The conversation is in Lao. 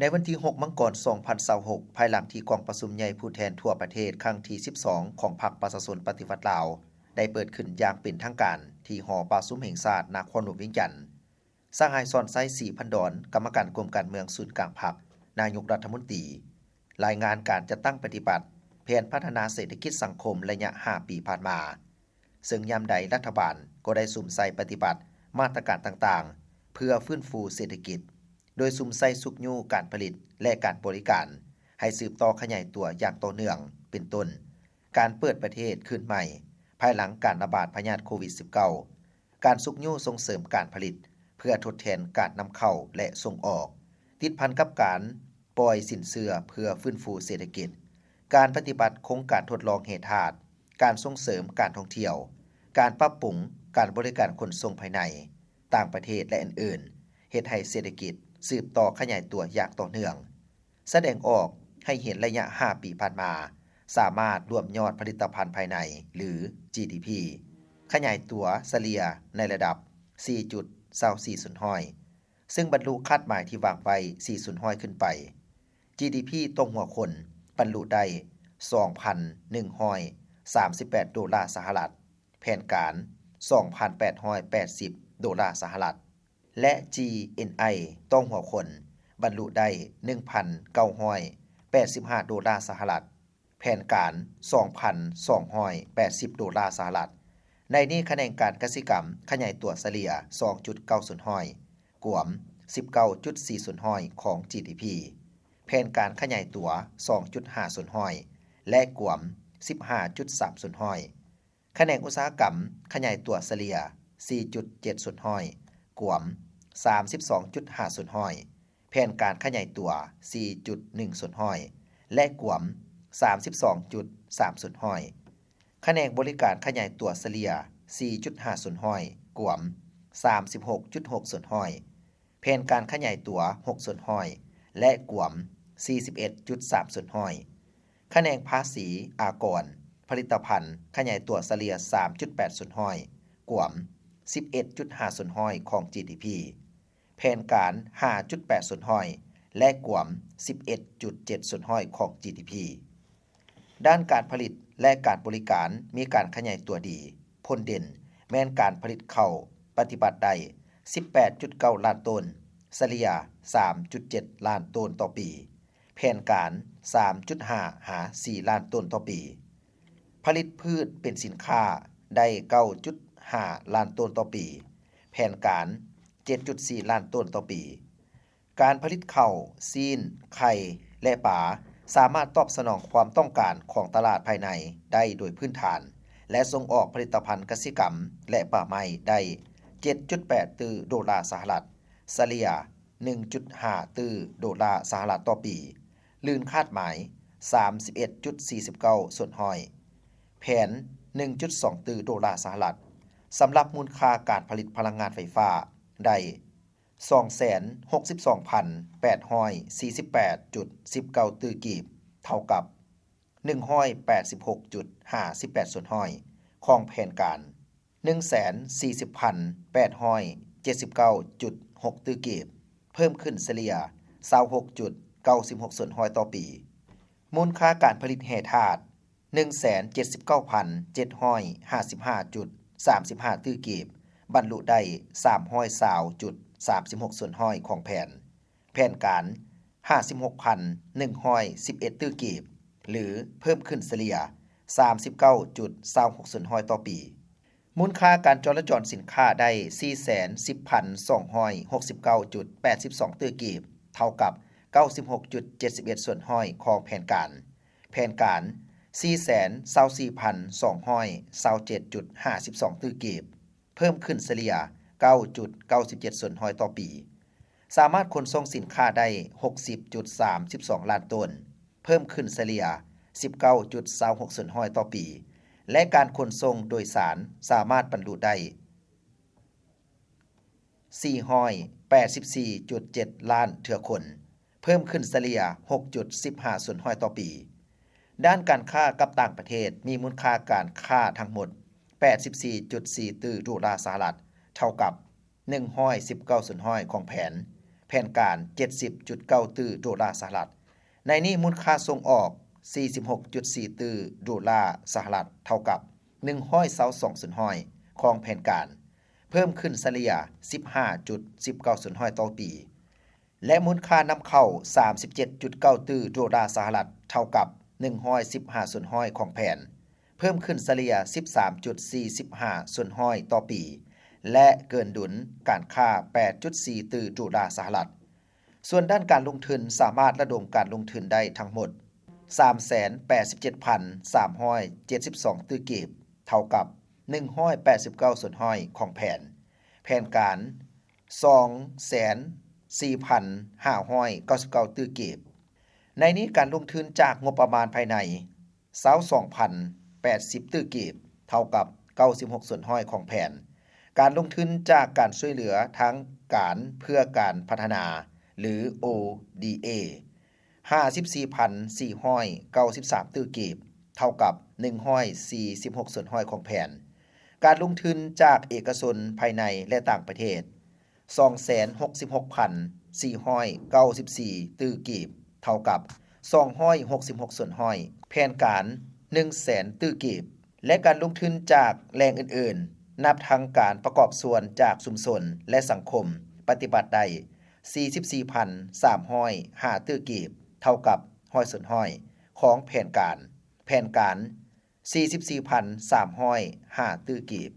ໃນວັນທີຫົກ ມັງກອນ ສອງພັນຊາວຫົກ ພາຍຫຼັງທີ່ກອງປະຊຸມໃຫຍ່ຜູ້ແທນທົ່ວປະເທດຄັ້ງທີສິບສອງ ຂອງພັກປະຊາຊົນປະຕິວັດລາວ ໄດ້ເປີດຂຶ້ນຢ່າງເປັນທາງການທີ່ຫໍປະຊຸມແຫ່ງຊາດນະຄອນຫຼວງວຽງຈັນ, ສະຫາຍ ສອນໄຊ ສີພັນດອນ ກຳມະການກົມການເມືອງສູນກາງພັກ, ນາຍົກລັດຖະມົນຕີ ລາຍງານການຈັດຕັ້ງປະຕິບັດແຜນພັດທະນາເສດຖະກິດສັງຄົມໄລຍະຫ້າປີຜ່ານມາ. ເຊິ່ງຍາມໃດລັດຖະບານກໍໄດ້ສຸມໃສ່ປະຕິບັດມາດຕະການຕ່າງໆ ເພື່ອຟື້ນຟູເສດຖະກິດ, ໂດຍສຸມໃສ່ຊຸກຍູ້ການຜະລິດ ແລະ ການບໍລິການໃຫ້ສືບຕໍ່ຂະຫຍາຍຕົວຢ່າງຕໍ່ເນື່ອງ, ເປັນຕົ້ນ ການເປີດປະເທດຄືນໃໝ່ ພາຍຫຼັງການລະບາດພະຍາດໂຄວິດສິບເກົ້າ, ການຊຸກຍູ້ສົ່ງເສີມການຜະລິດເພື່ອທົດແທນການນຳເຂົ້າ ແລະ ສົ່ງອອກ, ຕິດພັນກັບການປ່ອຍສິນເຊື່ອເພື່ອຟື້ນຟູເສດຖະກິດ, ການປະຕິບັດໂຄງການທົດລອງແຮ່ທາດ, ການສົ່ງເສີມການທ່ອງທ່ຽວ, ການປັບປຸງການບໍລິການຂົນສົ່ງພາຍໃນ, ຕ່າງປະເທດ ແລະ ອື່ນໆ, ເຮັດໃຫ້ເສດຖະກິດສືບຕໍ່ຂະຫຍາຍຕົວຢ່າງຕໍ່ເນື່ອງ, ສະແດງອອກໃຫ້ເຫັນໄລຍະຫ້າປີຜ່ານມາ ສາມາດລວມຍອດຜະລິດຕະພັນພາຍໃນ ຫຼື ຈີດີພີ ຂະຫຍາຍຕົວສະເລ່ຍໃນລະດັບ ສີ່ຈຸດຊາວສີ່ສ່ວນຮ້ອຍ ເຊິ່ງບັນລຸຄາດໝາຍທີ່ວາງໄວ້ ສີ່ສ່ວນຮ້ອຍຂຶ້ນໄປ. ຈີດີພີຕໍ່ຫົວຄົນບັນລຸໄດ້ ສອງພັນໜຶ່ງຮ້ອຍສາມສິບແປດໂດລາສະຫະລັດ, ແຜນການ ສອງພັນແປດຮ້ອຍແປດສິບໂດລາສະຫະລັດ ແລະ ຈີເອັນໄອຕໍ່ຫົວຄົນບັນລຸໄດ້ ໜຶ່ງພັນເກົ້າຮ້ອຍແປດສິບຫ້າໂດລາສະຫະລັດ, ແຜນການ ສອງພັນສອງຮ້ອຍແປດສິບໂດລາສະຫະລັດ. ໃນນີ້ຂະແໜງການກະສິກຳຂະຫຍາຍຕົວສະເລ່ຍ ສອງຈຸດເກົ້າສ່ວນຮ້ອຍ ກວມ ສິບເກົ້າຈຸດສີ່ສ່ວນຮ້ອຍຂອງຈີດີພີ, ແຜນການຂະຫຍາຍຕົວ ສອງຈຸດຫ້າສ່ວນຮ້ອຍ ແລະ ກວມ ສິບຫ້າຈຸດສາມສ່ວນຮ້ອຍ. ຂະແໜງອຸດສາຫະກຳຂະຫຍາຍຕົວສະເລ່ຍ ສີ່ຈຸດເຈັດສ່ວນຮ້ອຍ ກວມ ສາມສິບສອງຈຸດຫ້າສ່ວນຮ້ອຍ, ແຜນການຂະຫຍາຍຕົວ ສີ່ຈຸດໜຶ່ງສ່ວນຮ້ອຍ ແລະ ກວມ ສາມສິບສອງຈຸດສາມສ່ວນຮ້ອຍ. ຂະແໜງບໍລິການຂະຫຍາຍຕົວສະເລ່ຍ ສີ່ຈຸດຫ້າສ່ວນຮ້ອຍ ກວມ ສາມສິບຫົກຈຸດຫົກສ່ວນຮ້ອຍ, ແຜນການຂະຫຍາຍຕົວ ຫົກສ່ວນຮ້ອຍ ແລະ ກວມ ສີ່ສິບເອັດຈຸດສາມສ່ວນຮ້ອຍ. ຂະແໜງພາສີອາກອນຜະລິດຕະພັນຂະຫຍາຍຕົວສະເລ່ຍ ສາມຈຸດແປດສ່ວນຮ້ອຍ ກວມ ສິບເອັດຈຸດຫ້າສ່ວນຮ້ອຍຂອງຈີດີພີ, ແຜນການ ຫ້າຈຸດແປດສ່ວນຮ້ອຍ ແລະ ກວມ ສິບເອັດຈຸດເຈັດສ່ວນຮ້ອຍຂອງຈີດີພີ. ດ້ານການຜະລິດ ແລະ ການບໍລິການມີການຂະຫຍາຍຕົວດີ. ຜົນເດັ່ນແມ່ນການຜະລິດເຂົ້າປະຕິບັດໄດ້ ສິບແປດຈຸດເກົ້າລ້ານໂຕນ, ສະເລ່ຍ ສາມຈຸດເຈັດລ້ານໂຕນຕໍ່ປີ, ແຜນການ ສາມຈຸດຫ້າຫາສີ່ລ້ານໂຕນຕໍ່ປີ. ຜະລິດພືດເປັນສິນຄ້າໄດ້ ເກົ້າຈຸດຫ້າລ້ານໂຕນຕໍ່ປີ, ແຜນການ ເຈັດຈຸດສີ່ລ້ານໂຕນຕໍ່ປີ. ການຜະລິດເຂົ້າ, ຊີ້ນ, ໄຂ່ ແລະ ປາ ສາມາດຕອບສະໜອງຄວາມຕ້ອງການຂອງຕະຫຼາດພາຍໃນໄດ້ໂດຍພື້ນຖານ ແລະ ສົ່ງອອກຜະລິດຕະພັນກະສິກຳ ແລະ ປ່າໄມ້ໄດ້ ເຈັດຈຸດແປດຕື້ໂດລາສະຫະລັດ, ສະເລ່ຍ ໜຶ່ງຈຸດຫ້າຕື້ໂດລາສະຫະລັດຕໍ່ປີ, ລື່ນຄາດໝາຍ ສາມສິບເອັດຈຸດສີ່ສິບເກົ້າສ່ວນຮ້ອຍ, ແຜນ ໜຶ່ງຈຸດສອງຕື້ໂດລາສະຫະລັດ. ສຳລັບມູນຄ່າການຜະລິດພະລັງງານໄຟຟ້າໄດ້ ສອງແສນຫົກສິບສອງພັນແປດຮ້ອຍສີ່ສິບແປດຈຸດສິບເກົ້າຕື້ກີບ, ເທົ່າກັບ ໜຶ່ງຮ້ອຍແປດສິບຫົກຈຸດຫ້າສິບແປດສ່ວນຮ້ອຍຂອງແຜນການ, ໜຶ່ງແສນສີ່ສິບພັນແປດຮ້ອຍເຈັດສິບເກົ້າຈຸດຫົກຕື້ກີບ, ເພີ່ມຂຶ້ນສະເລ່ຍ ຊາວຫົກຈຸດເກົ້າສິບຫົກສ່ວນຮ້ອຍຕໍ່ປີ. ມູນຄ່າການຜະລິດແຮ່ທາດ ໜຶ່ງແສນເຈັດສິບເກົ້າພັນເຈັດຮ້ອຍຫ້າສິບຫ້າຈຸດສາມສິບຫ້າຕື້ກີບ, ບັນລຸໄດ້ ສາມຮ້ອຍຊາວຈຸດສາມສິບຫົກສ່ວນຮ້ອຍຂອງແຜນ, ແຜນການ ຫ້າສິບຫົກພັນໜຶ່ງຮ້ອຍສິບເອັດຕື້ກີບ ຫຼື ເພີ່ມຂຶ້ນສະເລ່ຍ ສາມສິບເກົ້າຈຸດຊາວຫົກສ່ວນຮ້ອຍຕໍ່ປີ. ມູນຄ່າການຈໍລະຈອນສິນຄ້າໄດ້ ສີ່ແສນສິບພັນສອງຮ້ອຍຫົກສິບເກົ້າຈຸດແປດສິບສອງຕື້ກີບ, ເທົ່າກັບ ເກົ້າສິບຫົກຈຸດເຈັດສິບເອັດສ່ວນຮ້ອຍຂອງແຜນການ, ແຜນການ ສີ່ແສນຊາວສີ່ພັນສອງຮ້ອຍຊາວເຈັດຈຸດຫ້າສິບສອງຕື້ກີບ, ເພີ່ມຂຶ້ນສະເລ່ຍ ເກົ້າຈຸດເກົ້າສິບເຈັດສ່ວນຮ້ອຍຕໍ່ປີ. ສາມາດຂົນສົ່ງສິນຄ້າໄດ້ ຫົກສິບຈຸດສາມສິບສອງລ້ານໂຕນ, ເພີ່ມຂຶ້ນສະເລ່ຍ ສິບເກົ້າຈຸດຊາວຫົກສ່ວນຮ້ອຍຕໍ່ປີ ແລະ ການຂົນສົ່ງໂດຍສານສາມາດບັນລຸໄດ້ ສີ່ຮ້ອຍແປດສິບສີ່ຈຸດເຈັດລ້ານເທື່ອຄົນ, ເພີ່ມຂຶ້ນສະເລ່ຍ ຫົກຈຸດສິບຫ້າສ່ວນຮ້ອຍຕໍ່ປີ. ດ້ານການຄ້າກັບຕ່າງປະເທດ ມີມູນຄ່າການຄ້າທັງໝົດ ແປດສິບສີ່ຈຸດສີ່ຕື້ໂດລາສະຫະລັດ, ເທົ່າກັບ ໜຶ່ງຮ້ອຍສິບເກົ້າສ່ວນຮ້ອຍຂອງແຜນ, ແຜນການ ເຈັດສິບຈຸດເກົ້າຕື້ໂດລາສະຫະລັດ. ໃນນີ້ມູນຄ່າສົ່ງອອກ ສີ່ສິບຫົກຈຸດສີ່ຕື້ໂດລາສະຫະລັດ ເທົ່າກັບ ໜຶ່ງຮ້ອຍຊາວສອງສ່ວນຮ້ອຍຂອງແຜນການ, ເພີ່ມຂຶ້ນສະເລ່ຍ ສິບຫ້າຈຸດສິບເກົ້າສ່ວນຮ້ອຍຕໍ່ປີ. ແລະ ມູນຄ່ານຳເຂົ້າ ສາມສິບເຈັດຈຸດເກົ້າຕື້ໂດລາສະຫະລັດ ເທົ່າກັບ ໜຶ່ງຮ້ອຍສິບຫ້າສ່ວນຮ້ອຍຂອງແຜນ, ເພີ່ມຂຶ້ນສະເລ່ຍ ສິບສາມຈຸດສີ່ສິບຫ້າສ່ວນຮ້ອຍຕໍ່ປີ ແລະ ເກີນດຸນການຄ້າ ແປດຈຸດສີ່ຕື້ໂດລາສະຫະລັດ. ສ່ວນດ້ານການລົງທຶນ ສາມາດລະດົມການລົງທຶນໄດ້ທັງໝົດ ສາມແສນແປດສິບເຈັດພັນສາມຮ້ອຍເຈັດສິບສອງຕື້ກີບ ເທົ່າກັບ ໜຶ່ງຮ້ອຍແປດສິບເກົ້າສ່ວນຮ້ອຍຂອງແຜນ, ແຜນການ ສອງແສນສີ່ພັນຫ້າຮ້ອຍເກົ້າສິບເກົ້າຕື້ກີບ. ໃນນີ້ການລົງທຶນຈາກງົບປະມານພາຍໃນ ຊາວສອງພັນແປດສິບຕື້ກີບ ເທົ່າກັບ ເກົ້າສິບຫົກສ່ວນຮ້ອຍຂອງແຜນ, ການລົງທຶນຈາກການຊ່ວຍເຫຼືອທາງການເພື່ອການພັດທະນາ ຫຼື ໂອດີເອ ຫ້າສິບສີ່ພັນສີ່ຮ້ອຍເກົ້າສິບສາມຕື້ກີບ ເທົ່າກັບ ໜຶ່ງຮ້ອຍສີ່ສິບຫົກສ່ວນຮ້ອຍຂອງແຜນ, ການລົງທຶນຈາກເອກະຊົນພາຍໃນ ແລະ ຕ່າງປະເທດ ສອງແສນຫົກສິບຫົກພັນສີ່ຮ້ອຍເກົ້າສິບສີ່ຕື້ກີບ ເທົ່າກັບ ສອງຮ້ອຍຫົກສິບຫົກສ່ວນຮ້ອຍ, ແຜນການ ໜຶ່ງແສນຕື້ກີບ ແລະ ການລົງທຶນຈາກແຫຼ່ງອື່ນໆ ນັບທັງການປະກອບສ່ວນຈາກຊຸມຊົນ ແລະ ສັງຄົມ ປະຕິບັດໄດ້ ສີ່ສິບສີ່ພັນສາມຮ້ອຍຫ້າຕື້ກີບ ເທົ່າກັບ ຮ້ອຍສ່ວນຮ້ອຍຂອງແຜນການ, ແຜນການ ສີ່ສິບສີ່ພັນສາມຮ້ອຍຫ້າຕື້ກີບ.